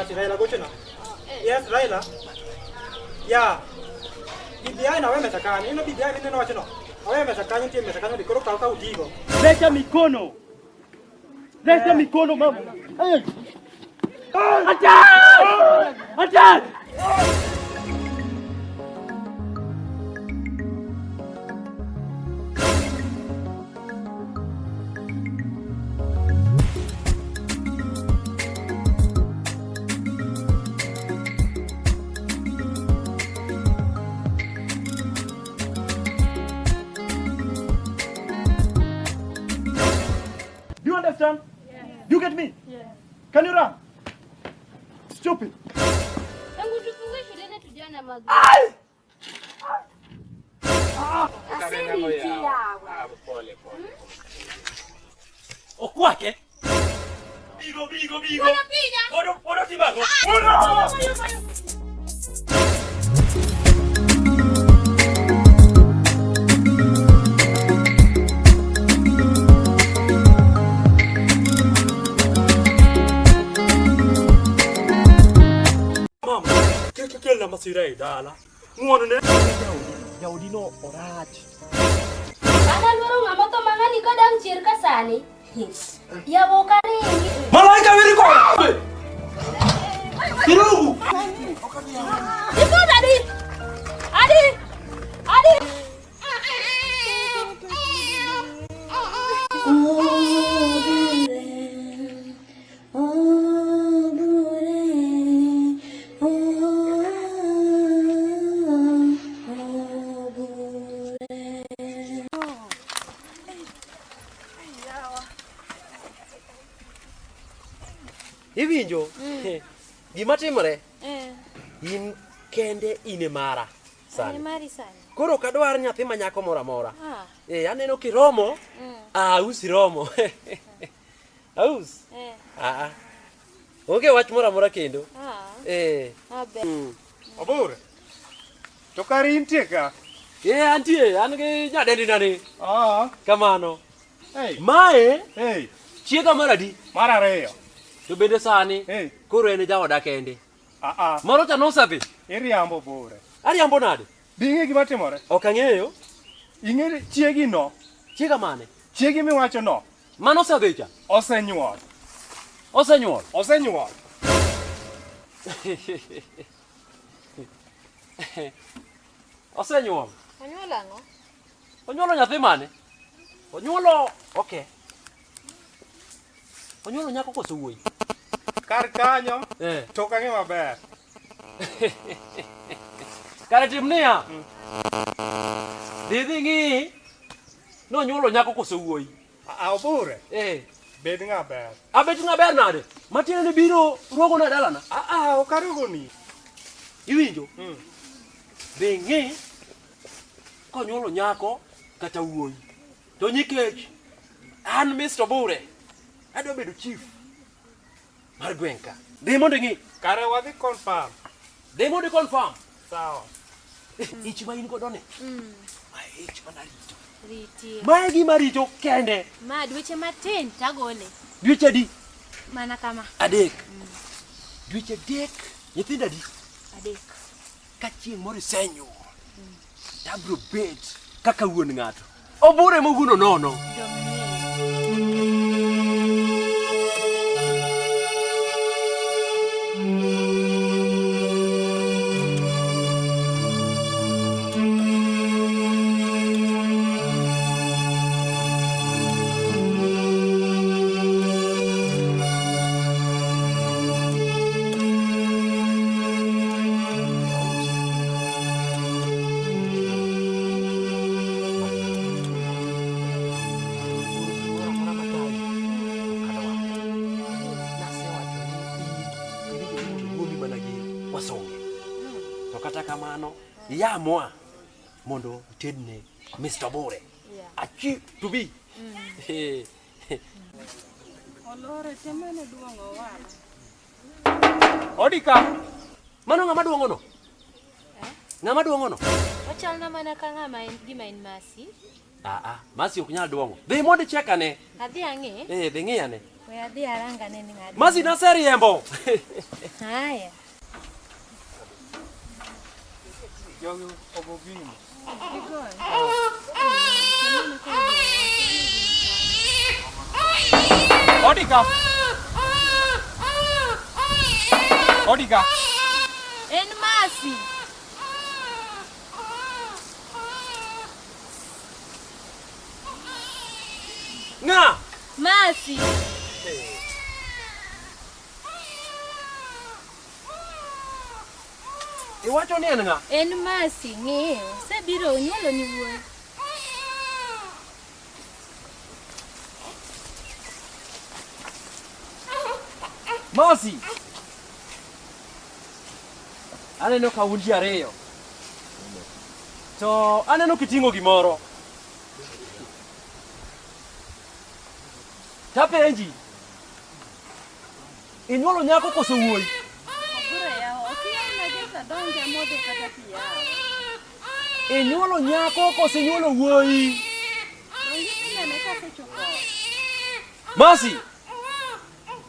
Kiasi Raila gochona. Yes, Raila. Yeah. BBI na wewe mesa kanyo. Ino BBI mineno wacho no. Awe mesa kanyo nitie mesa kanyo koro kaw kaw tigo. Leta mikono. Leta mikono mama. Hey. Attack! Attack! Do you understand? Yes. Do you get me? Yes. Can you run? Stupid. Tangu tufungue shuleni tujaona magari. Okwake. Bigo bigo bigo. Wanapiga. Odo odo tibago. Mama, kik ikelna masira e dala. Ng'uono ne. Jaodi no orach. An aluoro ng'ama tho ma ng'ani ka dang' chier ka sani. Yawo ok aringi. Malaika wiri ko. Kirugu. Ifuta adi. Adi. Adi. Iwinjo? Gima timore, Eh, in kende in e mara an sani. mari sani. Koro ok adwar nyathi ma nyako moro amora. Ah, Eh, aneno kiromo, ah, aus iromo. Aus. eh, Ah, ah. Onge wach moro amora kendo. ah, Eh. aber. Obure. To kare intie ka? Eh, antie, an gi nyadendi nani. Ah. Kamano. Hey. Mae Hey. chiega mar adi? Mar ariyo. To bende sani Hey. koro en jaoda kende. Ah ah. Moro cha nosedhi. Iriambo Obure. Ariambo nade? Bi ing'e gima timore? Ok ang'eyo. Ing'e chiegi no. Chiega mane? Chiegi miwacho no. Mano osedhi cha? Osenyuol. Osenyuol. Osenyuol. Osenyuol. Onyuolo ang'o? Onyuolo nyathi mane? Onyuolo okay. Onyuolo nyako koso wuoyi? Kar kanyo. Eh. To ok ang'e maber. Kare tim niya. Dhi dhi ng'i nonyuolo nyako koso wuoyi. Ah, Obure. Eh. Bed ng'a ber. Abet ng'a ber nade? Matiende ni biro ruogo na dalana. Ah ah, ok arogoni. Iwinjo? Dhi ng'i konyuolo nyako kata wuoyi. To nikech an Mr. Obure adwa bedo chief mar gweng' ka. Dhi mondo ing'i. Kare wadhi confirm. Dhi mondo i confirm. Sawa. Ich ma in godo ni. Ma ich mana rito. Riti. Ma e gima rito kende. Ma dweche matin tagole. Dweche adi? Mana kama. Adek. Dweche adek. Nyithindo adi? Adek. Ka chieng' moro isenyuol, to abiro bet kaka wuon ng'ato. Obure mowuono nono. Dong' ng'eyo. Gimoro amora matayi, ok adwar. Nasewacho ni in iwinjo ni mondo onyuomi mana gi wasunge. To kata kamano, iamua mondo itedne Mr. Obure. Yeah. Achieve to be. Eh, Olore temane duong' owal. Odi ka. Mano ng'ama duong'ono? Ng'ama duong'ono? Ochalna mana ka ng'ama en gima en Masi. Ah, ah, Masi ok nyal duong'o. Dhi mondo ichek ane. Adhi ang'e. Eh, dhi ng'i ane. We adhi aranga ne ni ng'adi. Masi naseriembo. Haya. Jogi ogo gini. Odika. Odika. En Masi. Ng'a? Masi. Iwacho ni en ng'a? En Masi, ng'iyo. Osebiro onyuolo ni wuoyi. Masi. Aneno ka un ji ariyo. To aneno kiting'o gimoro. Tapenji. Inyuolo nyako koso wuoyi? Obure yawa, ok iyaw geta donj amodho kata pi yawa. Inyuolo nyako koso inyuolo wuoyi? Donge idhi nene kasechopo ot? Masi.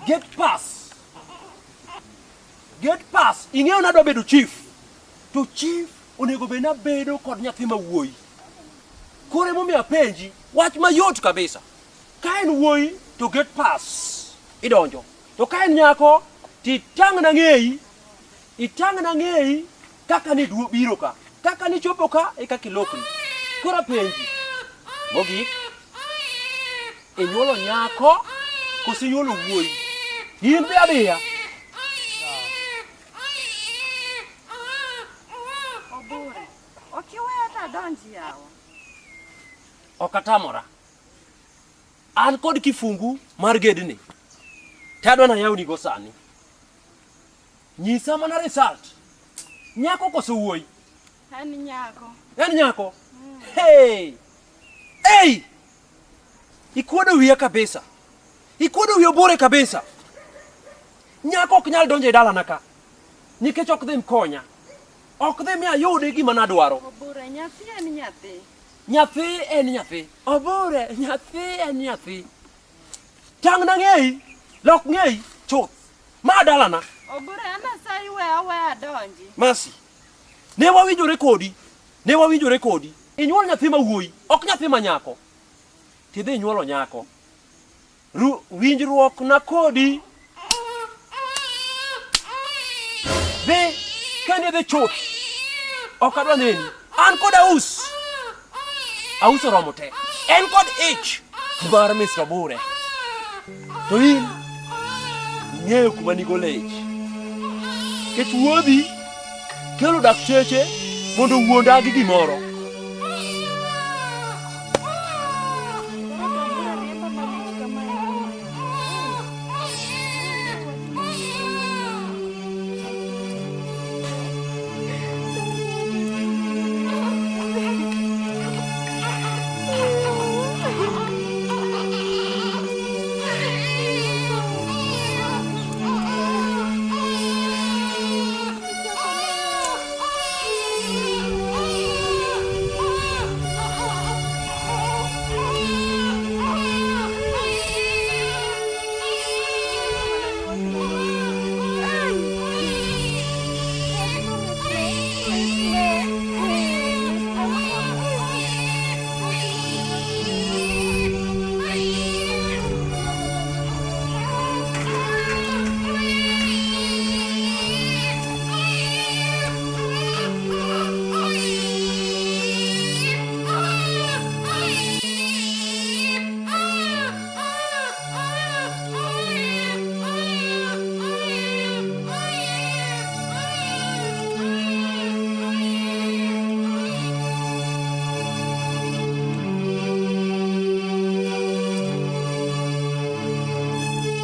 Get pass. Get pass. Ing'eyo nadwa bedo chief. To chief onego bed nabedo kod nyathi ma wuoyi. Koro emomiyo apenji wach mayot kabisa. Ka en wuoyi to get pass. Idonjo. To ka en nyako titang'na ng'eyi. Itang'na ng'eyi kaka ni duo biro ka. Kaka ni chopo ka e kaka ilokri. Koro apenji. Mogik. Inyuolo nyako koso inyuolo wuoyi? In dhi adhiya. Obure, ok iweya to adonj yawa. Ok atamora. An kod kifungu mar gedni. Tadwa nayawnigo sani. Nyisa mana result. Nyako koso wuoyi? En nyako. En nyako? Hey! Hey! Ikuodo wiya kabisa. Ikuodo wiya Obure kabisa. Nyako ok nyal donjo e dalana ka. Nikech ok dhi konya. Ok dhi miyo ayudi gima nadwaro. Obure, nyathi en nyathi. Nyathi en nyathi. Obure, nyathi en nyathi. Tang'na ng'eyi, lok ng'eyi chuth. Ma dalana. Obure, an asayi we aweya adonji. Masi. Ne wawinjore kodi. Ne wawinjore kodi. Inyuol nyathi ma wuoyi, ok nyathi ma nyako. Tidhi inyuolo nyako. Winjruok na kodi. Dhi, kendo idhi chuth. Ok adwa neni. An kod aus. Aus oromo te. En kod ich mar Mr. Obure. To in, ing'eyo kuma nigo lech. Nikech wuodhi kelo dakteche mondo owuonda gi gimoro. Obure riemba malich kamae.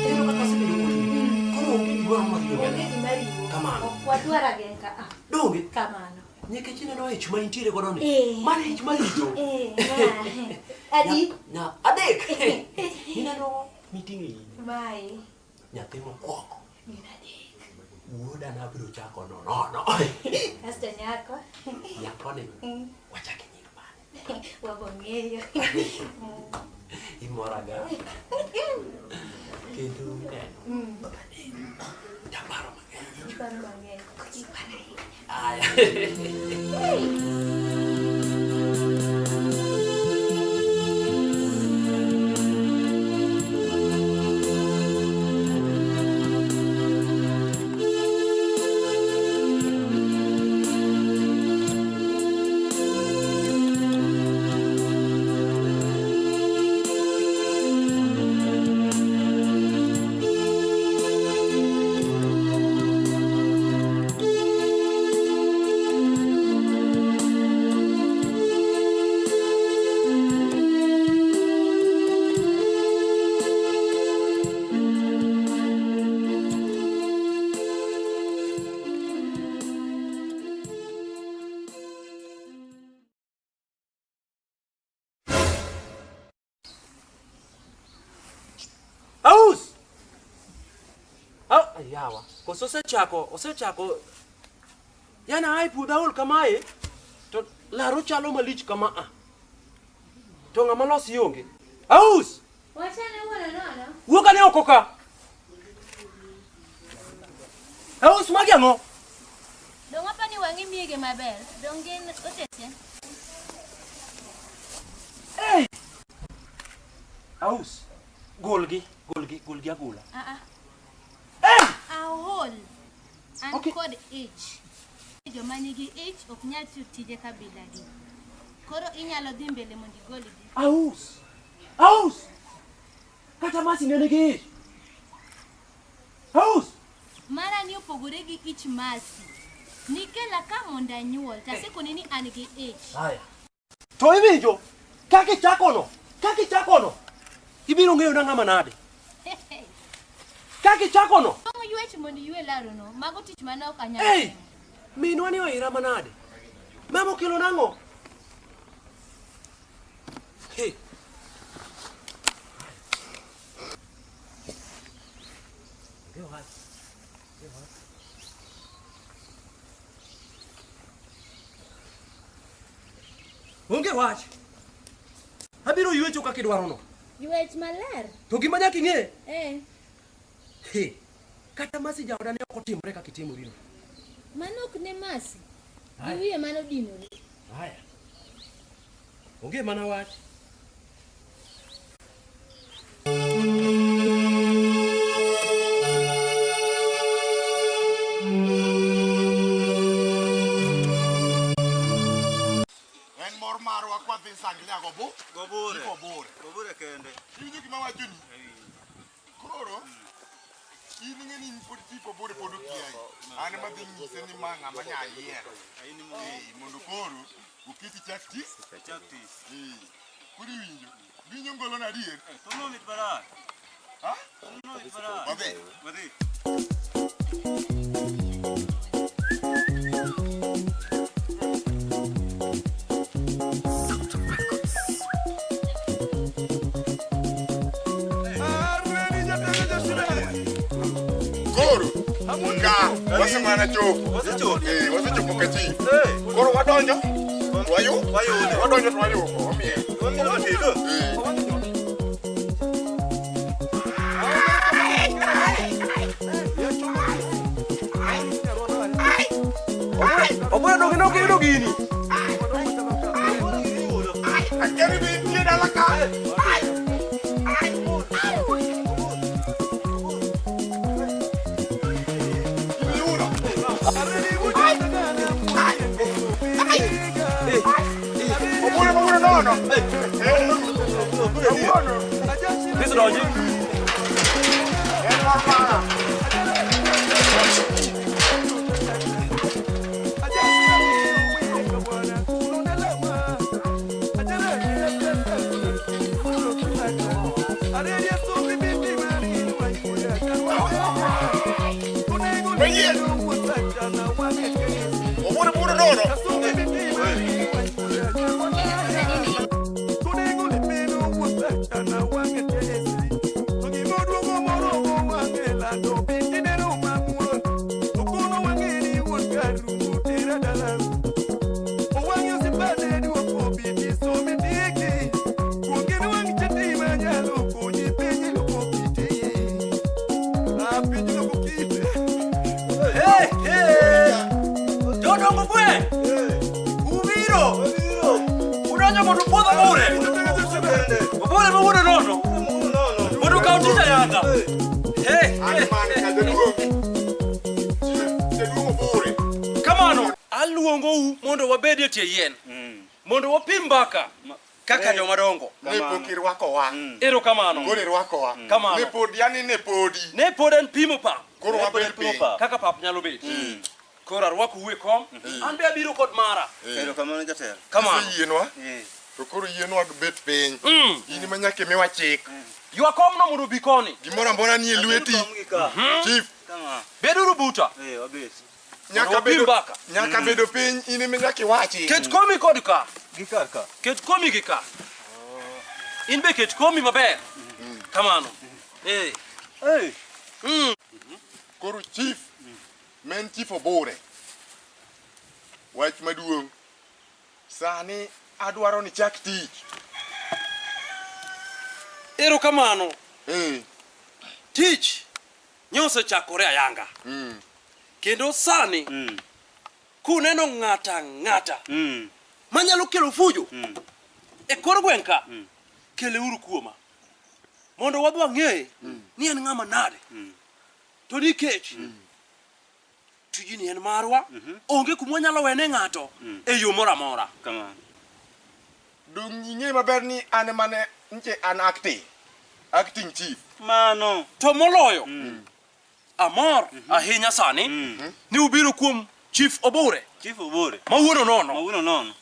Ineno kaka asebedo kotwe. Koro onge gimoro amora madhi Onge mbele. gima riwo. Kamano. Ok wadwar ageng' ka a. Donge? Kamano. Nikech ineno ich ma intiere godo ni. Eh. Mano ich marito. Eh, ma. Adi? Nya adek. Ineno miting'o e iyi. Mae. Nyathi mokwongo. Gin adek. Wuoda nabiro chako nonono. Kasto nyako. Nyakoni wachake nying mane? Wabong'eyo. Imoraga. Kendo ineno. Taparo mang'eny. Iparo mang'eny. Aya. Aus! Au, yawa. Koso osechako, osechako. Yana ai puodho aol kamae to laro chalo malich kama a. To ng'ama losi onge. Aus! Wachane wuon nono. Wuok ane oko ka. Aus magi ang'o? Dong apa ni wang'i miege maber. Dong gin otese. Hey! Aus. Golgi, golgi, golgi agola. Ah ah. Hey! Aol. An Okay. kod ich. Joma nigi ich ok nyal tiyo tije kabila gi. Koro inyalo dhi mbele mondo igolgi. Aus! Aus! Kata masi ne nigi ich. Aus! Mara ni opogore gi ich masi. Nikela ka mondo anyuol, to asekoni ni an gi ich. Haya. To iwinjo, kaka ichakono, kaka ichakono, ibiro ng'eyo na ng'ama nade. Kaka ichakono, Tong' ywech mondo iywe larono, mago tich mane ok anyal. ei, minwa ni oira manade. Mama okelo nang'o? Hey. Onge wach. Abiro ywecho kaka idwarono. Ywech maler. To gima nyaka ing'e, Eh, he, kata masi jaoda ne ok otimore kaka itimorino. mano ok ne masi. Gi wiye mane odinore. Haya. Onge mana wach. En mor marwa kwadhi Sanglia go bu. Gobure. Gobure. Gobure kende. Iwinjo gima awachoni? Koro in ing'e ni in pod chief Obure pod okiayi. An ema dhi nyise ni ma ng'ama nya yiero. Eh, mondo koro oketi chak tich. Chak tich. Eh, koro iwinjo. Iwinjo ngolo na adier? Thumno mit marach. Ha? Thumno mit marach. Wadhi. Wadhi. Koro ka wasemana chopo. Wasechopo. Eh, wasechopo ka chief. Koro wadonjo. Wayu. Wayude. Wadonjo to wayuko. Wamiel. Wamielo matin. Eh. Obure donge ne ok iyudo gini? Akeri be intie dala ka. Iyudo. Obure obure nono. Eh, kawuono. Kristo donji. En mor mara. Mayie. Obure obure nono. Jodongo gwe. Ubiro. Udonjo mondo upuodh Obure. Obure ma wuon nono. Mondo okaw tich ayanga. Hey. An man ka jaduong'. Jaduong' Obure. Kamano, aluongou mondo wabed e tie yien. Mondo wapim mbaka kaka joma dongo. Ne pok irwakowa. Erokamano. Koro irwakowa. Kamano. Ne pod, yani ne podi. Ne pod en pimo pap. Koro wabed piny. Kaka pap nyalo bet. Koro arwakou e kom. An be abiro kod mara. Erokamano jatelo. Kamano. Iseyienwa. To koro yienwa bet piny. In ema nyaka imiwa chik. Ywa komno mondo obi koni. Gimoro amora nie lweti. Chief. Beduru buta. Nyaka Mondo wapim bedo, mbaka. nyaka bedo piny in ema nyaka iwachi. Ket komi kod ka. Gi kar ka. Ket komi gi ka. In be ket komi maber. Kamano. Eh. Hey. Koro chief, men chief Obure. Wach maduong'. Sani adwaro ni chak tich. Erokamano. Eh. Tich nyosechakore ayanga. Kendo sani kuneno ng'ata ng'ata manyalo kelo fujo e kor gweng' ka, keleuru kuoma mondo wadhi wang'e ni en ng'ama nade. To nikech tijni en marwa, onge kuma wanyalo wene ng'ato e yo moro amora. Kamano. Dong' ing'e maber ni an mane nche an acting. Acting chief. Mano. To moloyo, amor ahinya sani ni ubiro kuom Chief Obure Chief Obure. ma wuon onono. Ma wuon onono.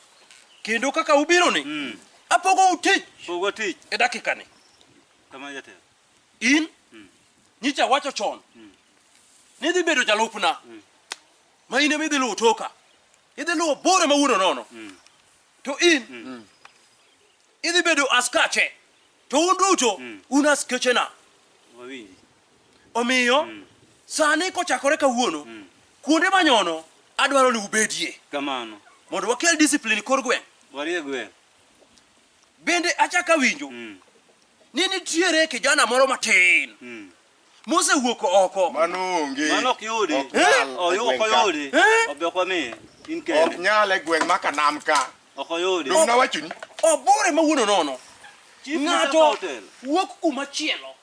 Kendo kaka ubiro ni, apogou tich Pogwa tich. e dakika ni. Kamano jatelo. In nyicha wacho chon ni idhi bedo jalupna ma in ema idhi luwo toka. Idhi luwo Obure ma wuon onono. To in idhi bedo askache. To un duto un askechena. Wawinji. Omiyo sani kochakore kawuono, kuonde manyono adwaro ni ubedie Kamano. mondo wakel discipline kor gweng'. Warie gweng'. Bende achako awinjo ni nitiere kijana moro matin mosewuok oko. Mano onge. Mano ok yudi. Ok nyal e Oyu ok gweng' ka. oyudi. Eh? Obe ok wamiye. In Ok kende. nyal e gweng' ma kanam ka. Ok oyudi. Dong' nawachoni. Obure ma wuon onono. Chief Ng'ato nosekawo telo. wuok kuma chielo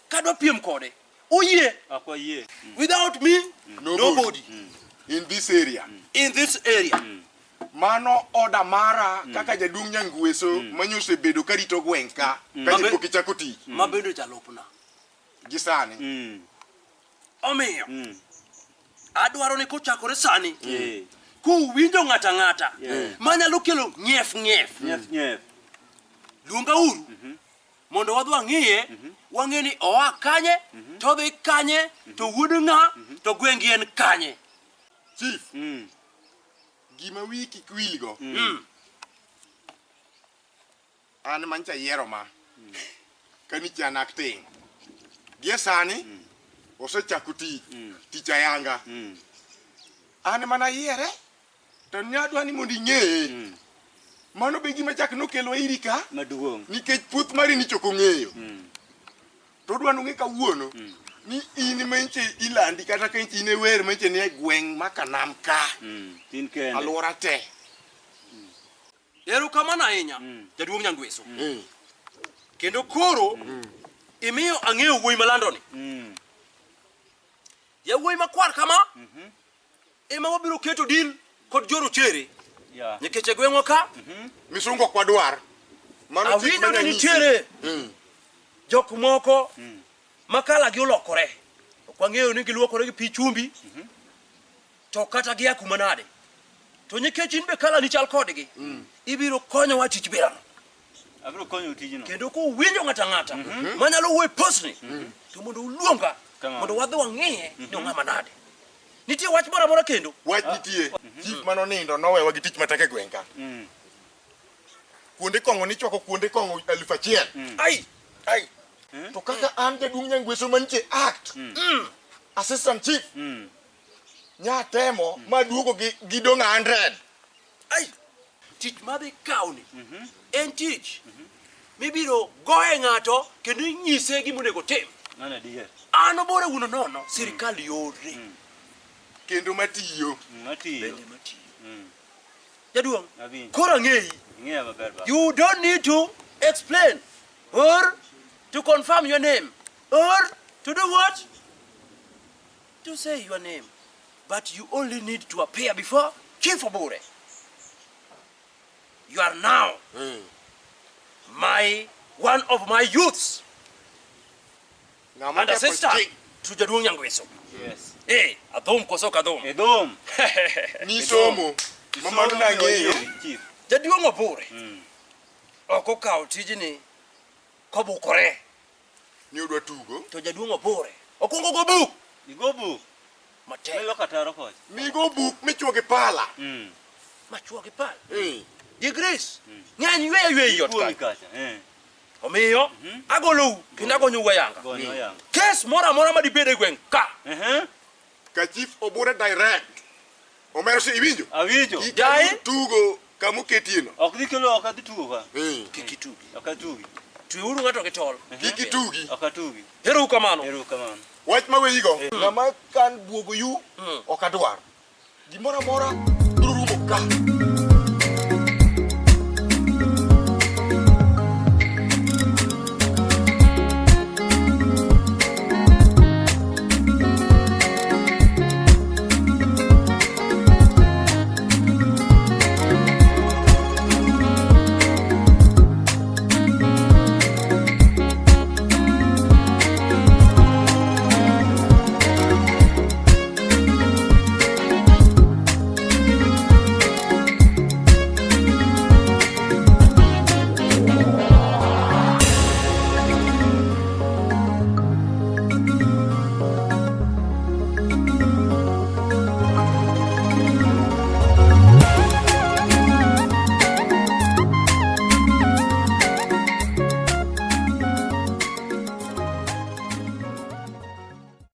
kadwa piem kode. Oyie Ok wayie. without me Nobody. nobody In this area. in this area. Mano oda mara kaka jaduong' Nyangweso manyosebedo karito gweng' ka ka ne pok ichako tich. Mabedo jalupna. Gi sani. Omiyo adwaro ni kochakore sani Eh. kuwinjo ng'ata ang'ata Yeah. manyalo kelo ng'ef ng'ef Nyef nyef. luongauru mondo wadhi wang'iye wang'e ni oa kanye to odhi kanye to wuod ng'a to gweng'gi en kanye. Chief. Gima wiyi kik wilgo. An mancha yiero ma. Kaniche an acting. Gie sani osechako tich. Tich ayanga. An mana yiere to ne adwa ni mondo ing'eye. Mano be gima chak nokelwa iri ka Maduong'. nikech puoth mari ni chok ong'eyo. To odwa nong'e kawuono ni in manche ilandi kata ka in e wer manche ni e gweng' ma kanam ka. In kende. Alwora te. Erokamano ahinya jaduong' Nyangweso. Kendo koro imiyo ang'eyo wuoyi malandoni. Yawuoyi makwar kama ema wabiro keto deal kod jorochere Yeah. nikech e gweng'wa ka Misungu ok wadwar. Mano chik awinjo ni manyanyisi. nitiere jok moko ma kala gi olokore. Ok wang'eyo ni giluokore gi pi chumbi to kata gia kuma nade. To nikech in be kala ni chal kodgi, ibiro konyowa tich birano. Abiro konyo tijno. Kendo kuwinjo ng'ata ang'ata manyalo wuoyo e postni to mondo uluonga Kamano. mondo wadhi wang'iye ni ong'ama nade. Nitie wach moro amora kendo? Wach nitie. Chief manonindo nowewa gi tich matek e gweng' ka. Kuonde kong'o nichwako kuonde kong'o 1000. Ai! Ai. To kaka an jaduong' Nyangweso mantie act. Assistant chief. Nya temo maduogo gi gidong' 100. Ai! Tich madhi kawni en tich mibiro goye ng'ato kendo inyise gima onego otim. Mano adier. An Obore wuon nono, sirikal yore. Kendo matiyo. Matiyo. Bende matiyo. Jaduong', koro ang'eyi. Ing'eya maber baba. You don't need to explain or to confirm your name or to do what? To say your name. But you only need to appear before Chief Obure. You are now my one of my youths Ng'ama and a ketho sister chik. to Jaduong' Nyangweso. Yes. Eh, adhum koso ok adhum? Idhum. Nisomo. Mamano nang'eyo. Chief. Jaduong' Obure ok okawo tijni kobukore. Ni odwa tugo. To jaduong' Obure okwongo go buk Igo buk. matek Miloka taro kocha. Migo buk michuo gi pala. machuo gi pala. Eh. Degrees ng'eny yweyo yweyo i ot Kuomi kanyo. kacha. Eh. Omiyo agolou kendo agonyou ayanga. Gonyo ayanga. Kes moro amora madibed e gweng' ka Ka chief Obure direct. Omero si iwinjo? Awinjo. Kik Jai? tugo kamoketie no. Ok dhi kelo ok adhi tugo ka. Kik itugi. Ok atugi. Tweuru ng'ato gi tol. Kik itugi. Ok atugi. Ero kamano. Ero kamano. Wach maweyigo. Ng'ama kan buogo yu ok adwar. Gimoro amora biro rumo ka.